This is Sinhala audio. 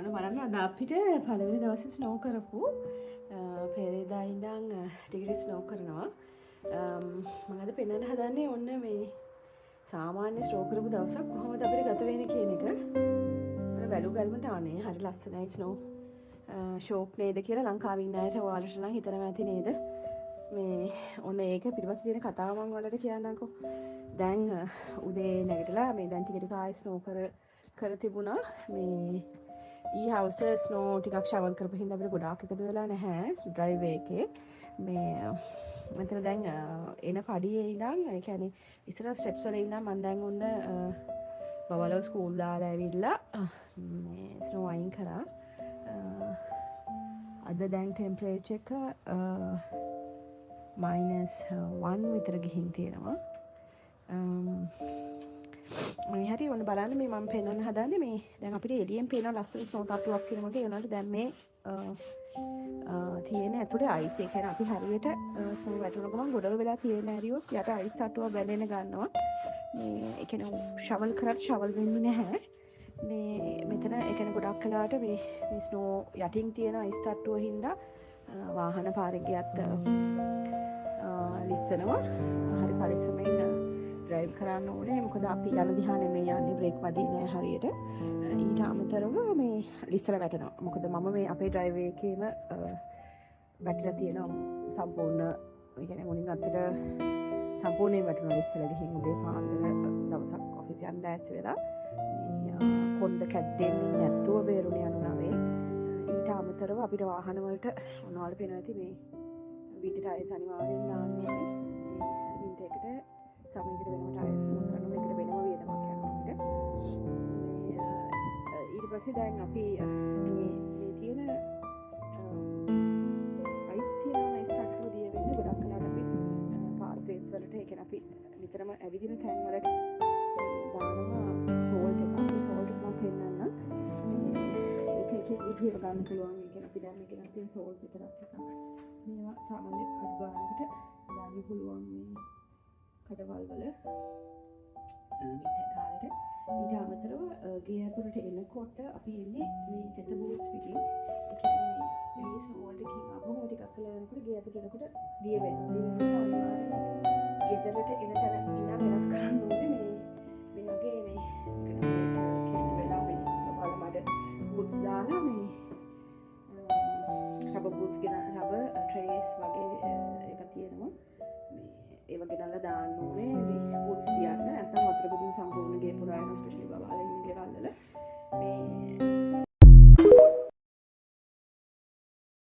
ඔන්න බලන්න, අද අපිට පළවෙනි දවසේ ස්නෝ කරපු. පෙරේදා ඉඳන් ටික ටික ස්නෝ කරනවා. මම අද පෙන්වන්න හදන්නේ ඔන්න මේ සාමාන්‍ය ස්නෝ කරපු දවසක් කොහොමද අපිට ගත වෙන්නේ කියන එක. අර බැලු බැලමට අනේ හරි ලස්සනයි, ස්නෝ ෂෝක් නේද කියලා ලංකාවේ ඉන්න අයට ඔයාලට නම් හිතනවා ඇති නේද? මේ ඔන්න ඒක පිටිපස්සේ තියෙන කතාව මම ඔයාලට කියන්නම්කෝ. දැන් උදේ නැගිටලා මේ දැන් ටික ටික ආයෙ ස්නෝ කර කර තිබුණා. මේ ඊ හවස ස්නෝ ටිකක් ෂවල් කරපු හින්දා අපිට ගොඩාක් එකතු වෙලා නැහැ ඩ්‍රයිව් එකේ. මේ මෙතන දැන් එන පඩියේ ඉඳන්, ඒ කියන්නේ ඉස්සර ස්ටෙප්ස් වල ඉඳන් මම දැන් ඔන්න බබලව ස්කූල් දාලා ඇවිල්ලා මේ ස්නෝ අයින් කරා. අද දැන් ටෙම්පරේචර් එක -1 විතර ගිහින් තියෙනවා. මේ හරි ඔන්න බලන්න, මේ මම පෙන්වන්න හදන්නේ මේ දැන් අපිට එළියෙන් පේන ලස්සන ස්නෝ තට්ටුවක් කියන වගේ. ඒ වුණාට දැන් මේ අ, අ, තියෙන ඇතුලේ අයිස්. ඒ කියන්නේ අපි හරියට ස්නෝ වැටුණ ගමන් ගොඩව වෙලා තියෙන ඇරියොත් යට අයිස් තට්ටුව බැඳෙන ගන්නවා. මේ ඒ කියන්නේ ෂවල් කරත් ෂවල් වෙන්නේ නැහැ. මේ මෙතන ඒ කියන්නේ ගොඩක් වෙලාවට මේ මේ ස්නෝ යටින් තියෙන අයිස් තට්ටුව හින්දා වාහන පාරේ ගියත් ලිස්සනවා. හරි පරිස්සමෙන් ඩ්‍රයිව් කරන්න ඕනේ, මොකද අපි යන දිහා නෙමෙයි යන්නේ, බ්‍රේක් වදින්නේ නැහැ හරියට. ඊට අමතරව මේ ලිස්සලා වැටෙනවා. මොකද මම මේ අපේ ඩ්‍රයිව් එකේම වැටිලා තියෙනවා සම්පූර්ණ. ඒ කියන්නේ මුලින් අතට සම්පූර්ණයෙන් වැටුණා ලිස්සලා ගිහින්. උදේ පාන්දර දවසක් ඔෆිස් යන්න ලෑස්ති වෙලා මේ කොන්ද කැඩෙන්නේ නැතුව බේරුණේ යනු නවේ. ඊට අමතරව අපිට වාහන වලට මොනවද පේනවා ඇති, මේ වින්ටර් ටයර්ස් අනිවාර්යෙන් දාන්න ඕනේ. මේ වින්ටර් එකට සමයකට වෙනම ටයර්ස් වෙනම කරනවා. ඒකට වෙනම වියදමක් යනවා අපිට. මේ ඊට පස්සේ දැන් අපි මේ මේ තියෙන අයිස් තියෙනවා. අයිස් තට්ටුව දිය වෙන්න ගොඩක් වෙලාවට අපි පාත්වේස් වලට, ඒ කියන්නේ අපි නිතරම ඇවිදින තැන් වලට දානවා සෝල්ට් එකක්. ඒ සෝල්ට් එක මම පෙන්නන්නම්. මේ ඒක එක එක විදිහට ගන්න පුළුවන්. ඒ කියන්නේ අපි දැන් මේක ගෙනත් තියෙන සෝල්ට් විතරක් එකක්. මේවා සාමාන්‍ය අඩු ගානකට ගන්න පුළුවන් මේ කඩවල් වල වින්ටර් කාලෙට. ඊට අමතරව ගේ ඇතුළට එනකොට අපි එන්නේ මේ තෙත බූට්ස් පිටින්. ඒ කියන්නේ මේ මේ ස්නෝ වලට ගිහින් ආවම ටිකක් වෙලා යනකොට ගේ ඇතුළට එනකොට දිය වෙනවා. දිය වෙන නිසා අනිවාර්යයෙන්ම අපි ගෙදරට එන තැන ඉඳන් වෙනස් කරන්න ඕනේ. මේ මේ වගේ මේ මේක නම් මේ වෙලා මේ බබාලා මඩ බූට්ස් දාලා මේ රබර් බූට්ස් ගෙන රබර් ට්‍රේස් වගේ ඒවා තියෙනවා. මේ ඒව ගෙනල්ලා දාන්න.